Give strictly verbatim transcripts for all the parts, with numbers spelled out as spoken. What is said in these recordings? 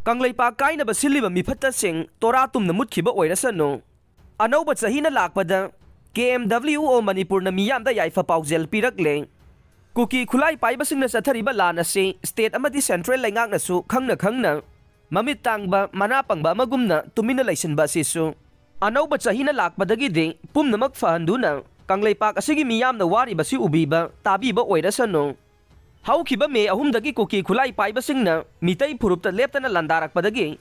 ꯀꯪꯂꯩꯄꯥꯛ ꯀꯥꯏꯅꯕ ꯁꯤꯜꯂꯤꯕ ꯃꯤꯐꯠꯇꯁꯤꯡ ꯇꯣꯔꯥ ꯇꯨꯝꯅ ꯃꯨꯠꯈꯤꯕ ꯑꯣꯏꯔꯁꯅꯨ꯫ ꯑꯅꯧꯕ ꯆꯍꯤꯅ ꯂꯥꯛꯄꯗ ꯀꯦ ꯑꯦꯝ ꯗꯕ꯭ꯂꯤꯎ ꯑꯣ ꯃꯅꯤꯄꯨꯔꯅ ꯃꯤꯌꯥꯝꯗ ꯌꯥꯏꯐ ꯄꯥꯎꯖꯦꯜ ꯄꯤꯔꯛꯂꯦ꯫ ꯀꯨꯀꯤ ꯈꯨꯠꯂꯥꯏ ꯄꯥꯏꯕꯁꯤꯡꯅ ꯆꯠꯊꯔꯤꯕ ꯂꯥꯟ ꯑꯁꯤ ꯁ꯭ꯇꯦꯠ ꯑꯃꯗꯤ ꯁꯦꯟꯇ꯭ꯔꯦꯜ ꯂꯩꯉꯥꯛꯅꯁꯨ ꯈꯪꯅ ꯈꯪꯅ ꯃꯃꯤꯠ ꯇꯥꯡꯕ, ꯃꯅꯥ ꯄꯪꯕ ꯑꯃꯒꯨꯝꯅ ꯇꯨꯃꯤꯟꯅ ꯂꯩꯁꯤꯟꯕ ꯑꯁꯤꯁꯨ ꯑꯅꯧꯕ ꯆꯍꯤꯅ ꯂꯥꯛꯄꯗꯒꯤꯗꯤ ꯄꯨꯝꯅꯃꯛ ꯐꯍꯟꯗꯨꯅ ꯀꯪꯂꯩꯄꯥꯛ ꯑꯁꯤꯒꯤ ꯃꯤꯌꯥꯝꯅ ꯋꯥꯔꯤꯕꯁꯤ ꯎꯕꯤꯕ, ꯇꯥꯕꯤꯕ ꯑꯣꯏꯔꯁꯅꯨ꯫ ꯍꯧꯈꯤꯕ ꯃꯦ ꯑꯍꯨꯝꯗꯒꯤ ꯀꯨꯀꯤ ꯈꯨꯠꯂꯥꯏ ꯄꯥꯏꯕꯁꯤꯡꯅ ꯃꯤꯇꯩ ꯐꯨꯔꯨꯞꯇ ꯂꯦꯞꯇꯅ ꯂꯥꯟꯗꯥꯔꯛꯄꯗꯒꯤ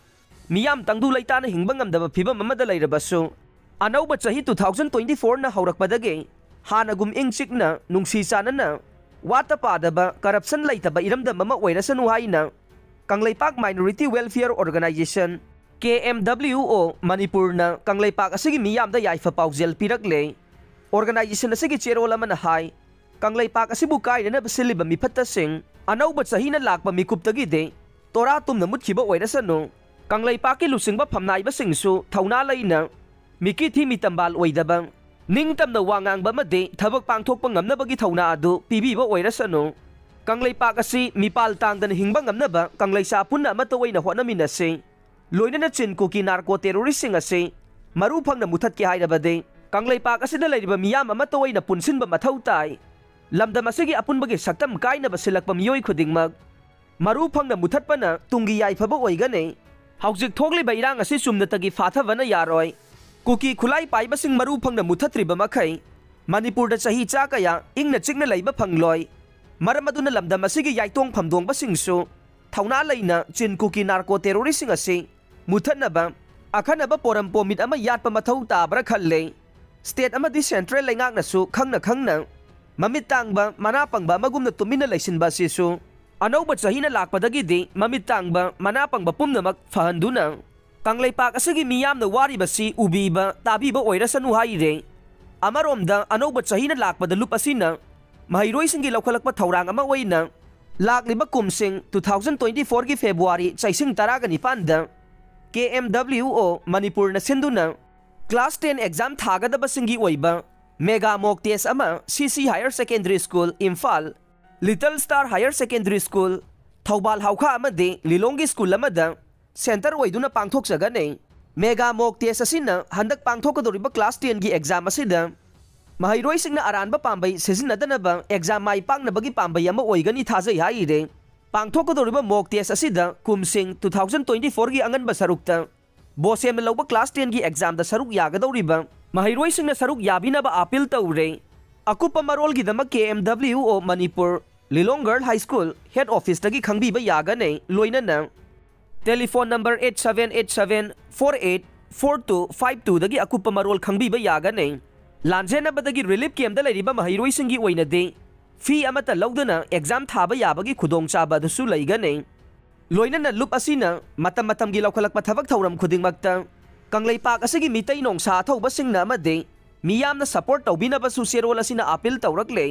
ꯃꯤꯌꯥꯝ ꯇꯪꯗꯨ ꯂꯩꯇꯥꯅ ꯍꯤꯡꯕ ꯉꯝꯗꯕ ꯐꯤꯕꯝ ꯑꯃꯗ ꯂꯩꯔꯕꯁꯨ, ꯑꯅꯧꯕ ꯆꯍꯤ two thousand twenty fourꯅ ꯍꯧꯔꯛꯄꯗꯒꯤ ꯍꯥꯟꯅꯒꯨꯝ ꯏꯪ ꯆꯤꯛꯅ, ꯅꯨꯡꯁꯤ ꯆꯥꯟꯅꯅ, ꯋꯥꯠꯇ ꯄꯥꯗꯕ, ꯀꯔꯞꯁꯟ ꯂꯩꯇꯕ ꯏꯔꯝꯗꯝ ꯑꯃ ꯑꯣꯏꯔꯁꯅꯨ ꯍꯥꯏꯅ ꯀꯪꯂꯩꯄꯥꯛ Minority Welfare Organization, ꯀꯦ ꯑꯦꯝ ꯗꯕ꯭ꯂꯤꯎ ꯑꯣ ꯃꯅꯤꯄꯨꯔꯅ ꯀꯪꯂꯩꯄꯥꯛ ꯑꯁꯤꯒꯤ ꯃꯤꯌꯥꯝꯗ ꯌꯥꯏꯐ ꯄꯥꯎꯖꯦꯜ ꯄꯤꯔꯛꯂꯦ꯫ ꯑꯣꯔꯒꯅꯥꯏꯖꯦꯁꯟ ꯑꯁꯤꯒꯤ ꯆꯦꯔꯣꯜ ꯑꯃꯅ ꯍꯥꯏ, ꯀꯪꯂꯩꯄꯥꯛ ꯑꯁꯤꯕꯨ ꯀꯥꯏꯅꯅꯕ ꯁꯤꯜꯂꯤꯕ ꯃꯤꯐꯠꯇꯁꯤꯡ ꯑꯅꯧꯕ ꯆꯍꯤꯅ ꯂꯥꯛꯄ ꯃꯤꯀꯨꯞꯇꯒꯤꯗꯤ ꯇꯣꯔꯥ ꯇꯨꯝꯅ ꯃꯨꯠꯈꯤꯕ ꯑꯣꯏꯔꯁꯅꯨ, ꯀꯪꯂꯩꯄꯥꯛꯀꯤ ꯂꯨꯆꯤꯡꯕ ꯐꯝꯅꯥꯏꯕꯁꯤꯡꯁꯨ ꯊꯧꯅꯥ ꯂꯩꯅ, ꯃꯤꯀꯤ ꯊꯤ ꯃꯤꯇꯝꯕꯥꯜ ꯑꯣꯏꯗꯕ, ꯅꯤꯡꯇꯝꯅ ꯋꯥ ꯉꯥꯡꯕ ꯑꯃꯗꯤ ꯊꯕꯛ ꯄꯥꯡꯊꯣꯛꯄ ꯉꯝꯅꯕꯒꯤ ꯊꯧꯅꯥ ꯑꯗꯨ ꯄꯤꯕꯤꯕ ꯑꯣꯏꯔꯁꯅꯨ꯫ ꯀꯪꯂꯩꯄꯥꯛ ꯑꯁꯤ ꯃꯤꯄꯥꯜ ꯇꯥꯡꯗꯅ ꯍꯤꯡꯕ ꯉꯝꯅꯕ ꯀꯪꯂꯩꯆꯥ ꯄꯨꯟꯅ ꯑꯃꯠꯇ ꯑꯣꯏꯅ ꯍꯣꯠꯅꯃꯤꯟꯅꯁꯤ꯫ ꯂꯣꯏꯅꯅ ꯆꯤꯟ ꯀꯨꯀꯤ ꯅꯥꯔꯀꯣ ꯇꯦꯔꯣꯔꯤꯁꯁꯤꯡ ꯑꯁꯤ ꯃꯔꯨ ꯐꯪꯅ ꯃꯨꯊꯠꯀꯦ ꯍꯥꯏꯔꯕꯗꯤ ꯀꯪꯂꯩꯄꯥꯛ ꯑꯁꯤꯗ ꯂꯩꯔꯤꯕ ꯃꯤꯌꯥꯝ ꯑꯃꯠꯇ ꯑꯣꯏꯅ ꯄꯨꯟꯁꯤꯟꯕ ꯃꯊꯧ ꯇꯥꯏ꯫ ꯂꯝꯗꯝ ꯑꯁꯤꯒꯤ ꯑꯄꯨꯟꯕꯒꯤ ꯁꯛꯇꯝ ꯀꯥꯏꯅꯕ ꯁꯤꯜꯂꯛꯄ ꯃꯤꯑꯣꯏ ꯈꯨꯗꯤꯡꯃꯛ ꯃꯔꯨ ꯐꯪꯅ ꯃꯨꯊꯠꯄꯅ ꯇꯨꯡꯒꯤ ꯌꯥꯏꯐꯕ ꯑꯣꯏꯒꯅꯤ꯫ ꯍꯧꯖꯤꯛ ꯊꯣꯛꯂꯤꯕ ꯏꯔꯥꯡ ꯑꯁꯤ ꯆꯨꯝꯅꯇꯒꯤ ꯐꯥꯊꯕꯅ ꯌꯥꯔꯣꯏ꯫ ꯀꯨꯀꯤ ꯈꯨꯠꯂꯥꯏ ꯄꯥꯏꯕꯁꯤꯡ ꯃꯔꯨ ꯐꯪꯅ ꯃꯨꯊꯠꯇ꯭ꯔꯤꯕ ꯃꯈꯩ ꯃꯅꯤꯄꯨꯔꯗ ꯆꯍꯤ ꯆꯥ ꯀꯌꯥ ꯏꯪꯅ ꯆꯤꯛꯅ ꯂꯩꯕ ꯐꯪꯂꯣꯏ꯫ ꯃꯔꯝ ꯑꯗꯨꯅ ꯂꯝꯗꯝ ꯑꯁꯤꯒꯤ ꯌꯥꯏꯇꯣꯡ ꯐꯝꯗꯣꯡꯕꯁꯤꯡꯁꯨ ꯊꯧꯅꯥ ꯂꯩꯅ ꯆꯤꯟ ꯀꯨꯀꯤ ꯅꯥꯔꯀꯣ ꯇꯦꯔꯣꯔꯤꯁꯁꯤꯡ ꯑꯁꯤ ꯃꯨꯊꯠꯅꯕ ꯑꯈꯟꯅꯕ ꯄꯣꯔꯝ ꯄꯣꯃꯤꯠ ꯑꯃ ꯌꯥꯠꯄ ꯃꯊꯧ ꯇꯥꯕ꯭ꯔꯥ ꯈꯜꯂꯦ꯫ ꯁ꯭ꯇꯦꯠ ꯑꯃꯗꯤ ꯁꯦꯟꯇ꯭ꯔꯦꯜ ꯂꯩꯉꯥꯛꯅꯁꯨ ꯈꯪꯅ ꯈꯪꯅ ꯃꯃꯤꯠ ꯇꯥꯡꯕ, ꯃꯅꯥ ꯄꯪꯕ ꯑꯃꯒꯨꯝꯅ ꯇꯨꯃꯤꯟꯅ ꯂꯩꯁꯤꯟꯕ ꯑꯁꯤꯁꯨ ꯑꯅꯧꯕ ꯆꯍꯤꯅ ꯂꯥꯛꯄꯗꯒꯤꯗꯤ ꯃꯃꯤꯠ ꯇꯥꯡꯕ, ꯃꯅꯥ ꯄꯪꯕ ꯄꯨꯝꯅꯃꯛ ꯐꯍꯟꯗꯨꯅ ꯀꯪꯂꯩꯄꯥꯛ ꯑꯁꯤꯒꯤ ꯃꯤꯌꯥꯝꯅ ꯋꯥꯔꯤꯕꯁꯤ ꯎꯕꯤꯕ, ꯇꯥꯕꯤꯕ ꯑꯣꯏꯔꯁꯅꯨ ꯍꯥꯏꯔꯦ꯫ ꯑꯃꯔꯣꯝꯗ ꯑꯅꯧꯕ ꯆꯍꯤꯅ ꯂꯥꯛꯄꯗ ꯂꯨꯞ ꯑꯁꯤꯅ ꯃꯍꯩꯔꯣꯏꯁꯤꯡꯒꯤ ꯂꯧꯈꯠꯂꯛꯄ ꯊꯧꯔꯥꯡ ꯑꯃ ꯑꯣꯏꯅ ꯂꯥꯛꯂꯤꯕ ꯀꯨꯝꯁꯤꯡ two thousand twenty fourꯒꯤ ꯐꯦꯕ꯭ꯔꯨꯋꯥꯔꯤ ꯆꯩꯁꯤꯡ ꯇꯔꯥꯒ ꯅꯤꯄꯥꯟꯗ ꯀꯦ ꯑꯦꯝ ꯗꯕ꯭ꯂꯤꯎ ꯑꯣ ꯃꯅꯤꯄꯨꯔꯅ ꯁꯤꯟꯗꯨꯅ class ten exam ꯊꯥꯒꯗꯕꯁꯤꯡꯒꯤ ꯑꯣꯏꯕ mega mock test ꯑꯃ ꯁꯤ ꯁꯤ Higher Secondary School, Imphal, Little Star Higher Secondary School, Thoubal ꯍꯥꯎꯈꯥ ꯑꯃꯗꯤ ꯂꯤꯂꯣꯡꯒꯤ ꯁ꯭ꯀꯨꯜ ꯑꯃꯗ ꯁꯦꯟꯇꯔ ꯑꯣꯏꯗꯨꯅ ꯄꯥꯡꯊꯣꯛꯆꯒꯅꯤ꯫ ꯃꯦꯒꯥ ꯃꯣꯛ ꯇꯦꯁ ꯑꯁꯤꯅ ꯍꯟꯗꯛ ꯄꯥꯡꯊꯣꯛꯀꯗꯧꯔꯤꯕ ꯀ꯭ꯂꯥꯁ ꯇꯦꯟꯒꯤ ꯑꯦꯛꯖꯥꯝ ꯑꯁꯤꯗ ꯃꯍꯩꯔꯣꯏꯁꯤꯡꯅ ꯑꯔꯥꯟꯕ ꯄꯥꯝꯕꯩ ꯁꯤꯖꯤꯟꯅꯗꯅꯕ ꯑꯦꯛꯖꯥꯝ ꯃꯥꯏ ꯄꯥꯛꯅꯕꯒꯤ ꯄꯥꯝꯕꯩ ꯑꯃ ꯑꯣꯏꯒꯅꯤ ꯊꯥꯖꯩ ꯍꯥꯏꯔꯤ꯫ ꯄꯥꯡꯊꯣꯛꯀꯗꯧꯔꯤꯕ ꯃꯣꯛ ꯇꯦꯁ ꯑꯁꯤꯗ ꯀꯨꯝꯁꯤꯡ ꯇꯨ ꯊꯥꯎꯖꯟ ꯇ꯭ꯋꯦꯟꯇꯤ ꯐꯣꯔꯒꯤ ꯑꯉꯟꯕ ꯁꯔꯨꯛꯇ ꯕꯣꯁꯦꯝꯅ ꯂꯧꯕ ꯀ꯭ꯂꯥꯁ ꯇꯦꯟꯒꯤ ꯑꯦꯛꯖꯥꯝꯗ ꯁꯔꯨꯛ ꯌꯥꯒꯗꯧꯔꯤꯕ ꯃꯍꯩꯔꯣꯏꯁꯤꯡꯅ ꯁꯔꯨꯛ ꯌꯥꯕꯤꯅꯕ ꯑꯥꯄꯤꯜ ꯇꯧꯔꯦ꯫ ꯑꯀꯨꯞꯄ ꯃꯔꯣꯜꯒꯤꯗꯃꯛ ꯀꯦ M W O Manipur, Lilong girl high school head ꯑꯣꯐꯤꯁꯇꯒꯤ ꯈꯪꯕꯤꯕ ꯌꯥꯒꯅꯤ꯫ ꯂꯣꯏꯅꯅ telephone number eight seven eight seven four eight four two five ꯇꯨꯗꯒꯤ ꯑꯀꯨꯞꯄ ꯃꯔꯣꯜ ꯈꯪꯕꯤꯕ ꯌꯥꯒꯅꯤ꯫ ꯂꯥꯟꯖꯦꯟꯅꯕꯗꯒꯤ ꯔꯤꯂꯤꯐ ꯀꯦꯝꯞꯇ ꯂꯩꯔꯤꯕ ꯃꯍꯩꯔꯣꯏꯁꯤꯡꯒꯤ ꯑꯣꯏꯅꯗꯤ ꯐꯤ ꯑꯃꯠꯇ ꯂꯧꯗꯅ ꯑꯦꯛꯖꯥꯝ ꯊꯥꯕ ꯌꯥꯕꯒꯤ ꯈꯨꯗꯣꯡꯆꯥꯕ ꯑꯗꯨꯁꯨ ꯂꯩꯒꯅꯤ꯫ ꯂꯣꯏꯅꯅ ꯂꯨꯞ ꯑꯁꯤꯅ ꯃꯇꯝ ꯃꯇꯝꯒꯤ ꯂꯧꯈꯠꯂꯛꯄ ꯊꯕꯛ ꯊꯧꯔꯝ ꯈꯨꯗꯤꯡꯃꯛꯇ ꯀꯪꯂꯩꯄꯥꯛ ꯑꯁꯤꯒꯤ ꯃꯤꯇꯩ ꯅꯣꯡꯁꯥ ꯑꯊꯧꯕꯁꯤꯡꯅ ꯑꯃꯗꯤ ꯃꯤꯌꯥꯝꯅ ꯁꯄꯣꯔꯠ ꯇꯧꯕꯤꯅꯕꯁꯨ ꯆꯦꯔꯣꯜ ꯑꯁꯤꯅ ꯑꯥꯄꯤꯜ ꯇꯧꯔꯛꯂꯦ꯫